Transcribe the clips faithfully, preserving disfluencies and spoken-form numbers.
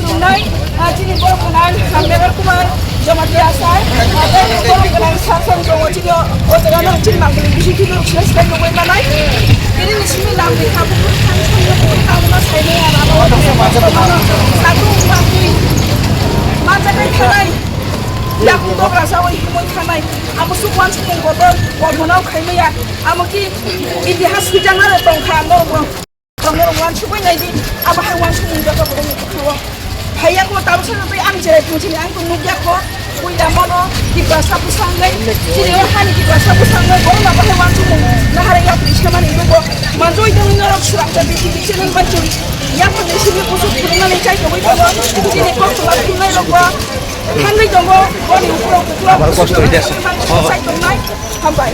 swrwngnai, ah, chini borok gwnang Ramnagar Kumar Jamatia sir, ah, tei borok gwnang sir sir tongo chini o jaga no chini mangpili bisi khe no sila sila nugwi manai. Tini ni simi lam ni kha bukur thang thang no bukur thang no sai no ya rama o satung mangpili manjakai thanai. Yakung dok rasa o himoi thanai. Amo suk wansukmung kotor, kotor no khai maya. Amo ki itihas hwijang aro tong kha no. Norok wansugwi nai di, abo hai wansukmung jaga borok ni bwkhao. Phaiya kho, tabuk saka tei ang jerai thung sini ang tong nukya kho. Puila mono Tiprasa bwskango, chini o hani Tiprasa bwskango, borok no bahai wansukmung nahara yapri samani nugo. Manjui tongwi norok swrang ta B T V channel bai chwng yapri simi kusuk phunuknani chai tongwi tongo. Chini kok tongma phunuknai rokbo thangwi tongo, boni ukulok ukulok. Abar kosto hoi jase. Chai tongnai, hambai.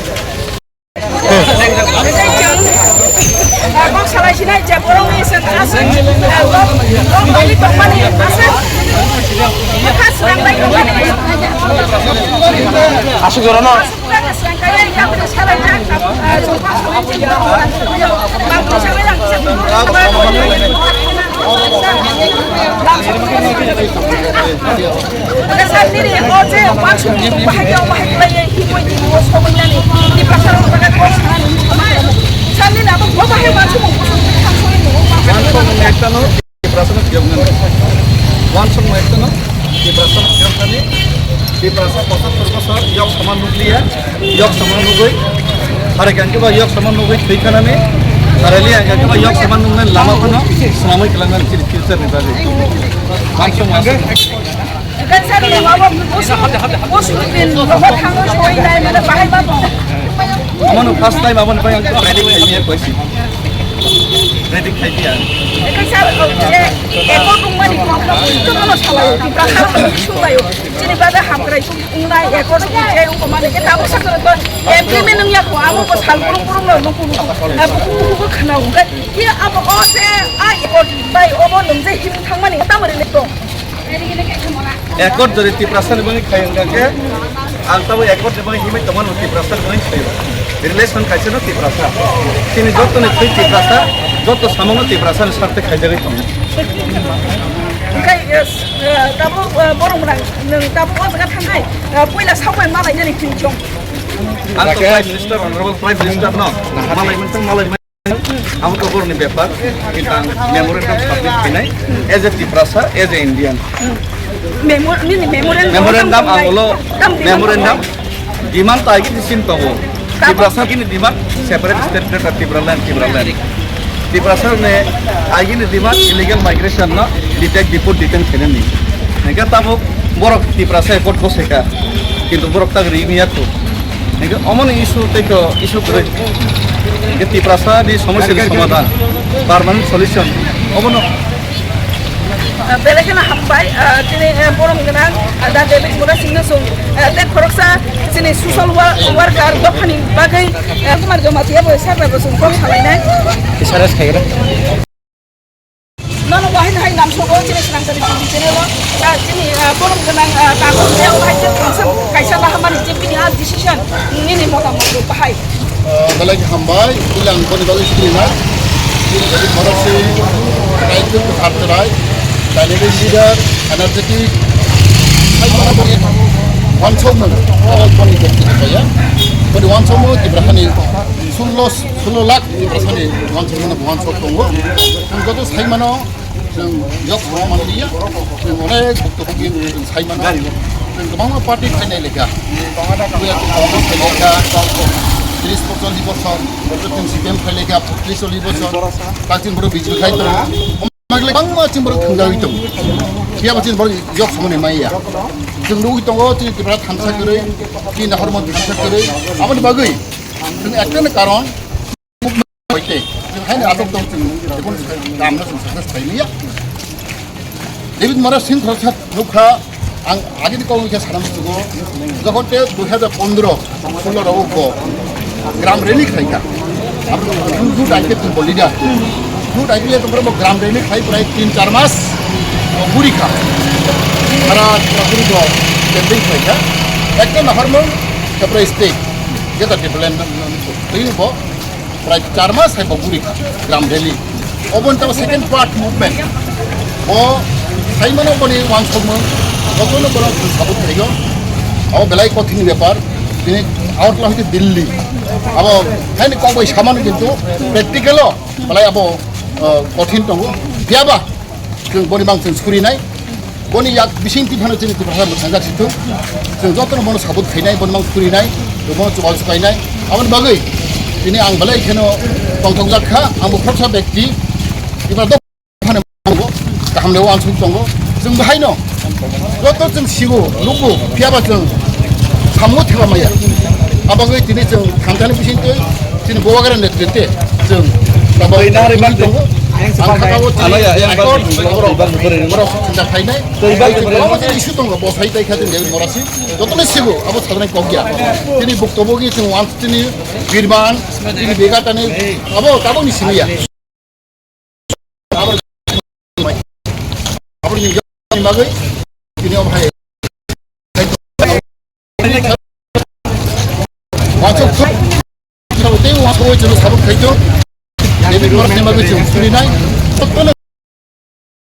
Kok salai sinai je borok ni sen aswk, kok, kok bali tongmani aswk, kha swrang bai tongmani. Aswk jora no. Aswk jora swrang kaya yang salai jak, kok salai jak. Sir, nini o je wansukmung bahai khe bahai khlaiwi himoi tini o somoinani Tiprasa rok bagwi kok sanani. Sir, nini abo bo bahai wansukmung bwswk thang soi nungo. Wansukmung ekta no Tiprasa no phiyok nani. Wansukmung ekta no Tiprasa no phiyok nani. Tiprasa pochottor bosor yok soman nukliya. Yok sama nugui, hari kangke ba yok sama nugui thwi khanani, hari li kangke ba yok sama nugui lama phano swnamwi kwlangnani chini future ni bagwi. Ang song ma song. Kan sir, ni mabo musu, musu din rogo thango soi nai, mane bahai mabo. Amano first time aboni bai ang predict khai niya koisi. Predict khai niya. Kan sir, je, eko tungmani kok, itu mano salayo, di prakar itu layo. Chini baga hamkrai. Wngnai ekor song je wngkha mani khe tabuk sakno to implement wngya kho, abo bo sal burung burung no nukung nukung. Abo buku buku khna wngkha. Khe abo o se a ekor bai obo nwng je him thangmani tamo rele tong. Ekor jodi Tiprasa ni bagwi khai wngkha khe ang tamo ekor ni bagwi himwi tongmani Tiprasa ni bagwi khai. Relation kaisa no Tiprasa. Chini joto ni thwi Tiprasa, joto samung no Tiprasa ni sarthe khaijagwi tongo. Hwnkhe, eh, tabuk, eh, borok rang nwng tabuk o jaga thangkhai, eh, puila sabai malainani khinchong. Ang to Prime Minister, Honorable Prime Minister no malai mantang malai mantang. Amo to borokni bepar, kita memorandum submit khainai as a Tiprasa, as a Indian. Memo-, nini memorandum Memorandum ang ulo, memorandum. Demand ta agini sin tongo. Tiprasa gini demand separate state greater Tipraland, Tipraland. Tiprasa ne agini demand illegal migration no detect, deport, detain khainani. Hingke tabuk borok Tiprasa accord boseka. Kintu borok tak ri miya tu. Hingke omoni issue tei ko issue kwrwi. Hingke Tiprasa ni somosya ni somadhan, permanent solution. Obono Ah, belai kheno hambai, ah, chini, eh, borom gwnang, ah, da David Murasing no song, eh, tei khoroksa chini social wa-, worker dophani bagwi, eh, Kumar Jamatia bo sir bai bo song kok salainai. Isares khaira. Nono wahai hai nam sobo chini Snangchari T V channel o, ah, chini, ah, borom gwnang, ah, kaisa wahai je kaisa, kaisa nahamani je bini ah decision, nini motamot bo bahai. Ah, belai khe hambai, puila ang boni bagwi sikirina. Bini bagwi khorokse, raijwk kwthar chwrai, dynamic leader, energetic, hai bini bagwi wansokmung, o boni bektini kaya. Boni wansokmung Tiprasani sullo, sullo lakh Tiprasani wansokmung, wansok tongo. Ang joto sai mano, Chwng yok sama manliya, chwng onek bukto bukti chwng sai mano. Chwng kwbangma party phainai lekha. Buya kwbangma phainai lekha. tris bochor, di bochor, chwng C P M khailai kha tris chollish bochor, tak chini borok B J P khai tongo. Omo bangma chini borok thwngjagwi tongo. Phiya ba chini borok yok samani maya. Chwng nugwi tongo chini Tripura thansa kwrwi, chini Nahormon thansa kwrwi. Aboni bagwi chwng ekta karon. Hoite, chwng haino aswk tong chwng, jebon chwng kamno chwng success khaimaya. David Mora sing khoroksa nukha, ang agini kok wngkha sana muchungo, jokhon te dui hajar pondro, sullo rogo bo gram rally khlaikha. Ang good idea to bolida. Good idea to bo gram rally khlai prai tin char mas, o guri kha. Hara guri bo campaign khlaikha. Ekta Nahormon, Tripura state, jeta development, twi bo prai char mas hai bo guri gram rally. Oboni tamo second part movement. Bo saimano boni wansukmung, jotono bono sabut khaio. Abo belai kothin bepar. Tini out la hoite Delhi. Abo haini kok bai samano kintu practical o belai abo, uh, kothin tongo. Phiya ba chwng boni bang chwng surinai. Boni yak bising tiphano chini Tiprasa mwthangjak situ. Chwng jotono bono sabut khainai, bono mang surinai, bono chubal sukainai. Aboni bagwi tini ang belai kheno tongthokjak kha, ang bo khoroksa bekti. Iba dok phano tongo, kaham le wansuk tongo. Chwng bahaino joto chwng sigo, lugo, phiya ba chwng samung thiba maya. Abagwi tini chwng thangjani bising twi Chini Bubagra netrite chwng tabok Twi nang ri twi bak tongo. Ang kha tabok twi Ano ya, yang bak record ri bak borok ri bak ri. Borok sinta khainai. Twi bak ri bak ri. Borok twi issue tongo, bo sai tai kha tini David Morasi. Jotono sigo, abo sadrai kok ya. Tini buktobo gi chwng wan tini Birman, tini Begatani, abo tabok ni simi ya. Aboni bagwi tini o bhai. Wansuk thuk. Tei wansuk oi chwng sabuk khaito. David Morasni bagwi chwng surinai.